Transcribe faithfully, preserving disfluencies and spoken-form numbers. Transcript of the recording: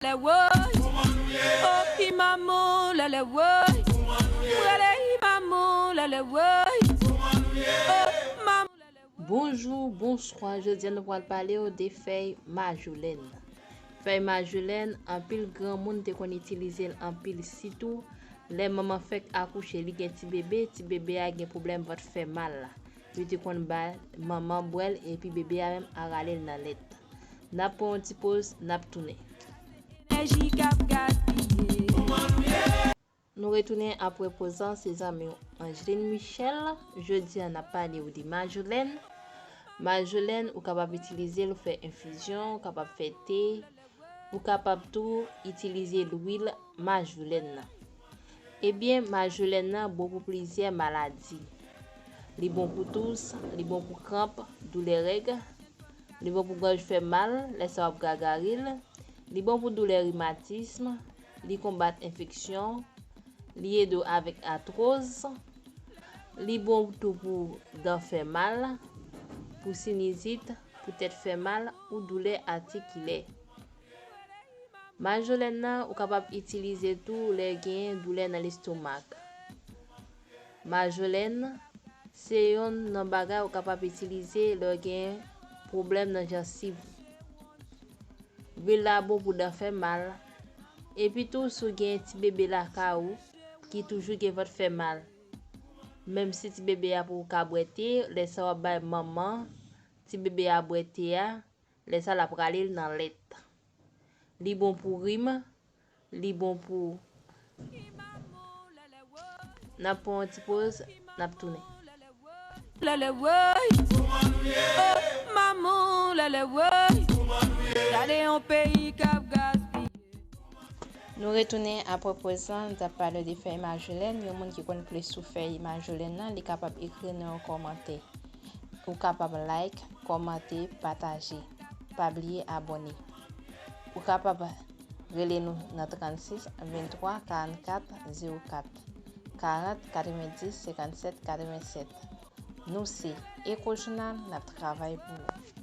Lè woy, oh, i maman, lè lè woy. Mwen lè i maman, lè lè woy. Oh, maman, lè lè woy. Bonjou, bonswa. Jodi a nou pral pale w de fèy majolèn. Fèy majolèn, anpil granmoun te konn itilize l anpil, sitou lè manman fèk akouche, li gen ti bebe, ti bebe a gen pwoblèm vant fè mal la. Yo te konn ba manman bwè l epi bebe a menm a rale l nan lèt. N ap pran yon ti poz, n ap tounen. Enèji k ap gaspiye. Nou retounen apre poz lan, se zanmi w Angeline Michel. Jodi a n ap pale w de majolèn. Majolèn, ou kapab itilize l fè enfizyon, ou kapab fè te, ou kapab tou itilize lwil majolèn nan. Ebyen, majolèn nan bon pou plizyè maladi. Li bon pou tous, li bon pou kranp, doulè règ, li bon pou gòj fè mal, lè sa w ap gagaril, li bon pou doulè rimatism, li konbat enfeksyon, li ede w avèk atwoz, li bon tou pou dan fè mal, pou sinizit, pou tèt fè mal ou doulè atikilè. Majolèn nan, ou kapab itilize tou lè gen doulè nan lestomak. Majolèn, se yonn nan bagay ou kapab itilize lè w gen pwoblèm nan jansiv ou. Lwil la bon pou dan fè mal. Epi tou, si w gen ti bebe lakay ou ki toujou gen vant fè mal, menm si ti bebe a poko ka bwè te, lè sa w ap bay manman ti bebe a bwè te a, lè sa l ap rale l nan lèt. Li bon pou rim, li bon pou... N ap pran yon ti poz, n ap tounen. Lè lè woy, oh, maman, lè lè woy. Gade yon peyi k ap gaspiye. Nou retounen apre poz lan, n t ap pale de fèy majolèn. Yon moun ki konn plis sou fèy majolèn nan, li kapab ekri nan yon kòmantè. Ou kapab like, kòmante, pataje. Pa bliye abòne. Ou kapab rele nou nan trannsis venntwa karannkat zewo kat, karant katrevendis senkannsèt katrevennsèt. Nou se Echo Journal, n ap travay pou ou.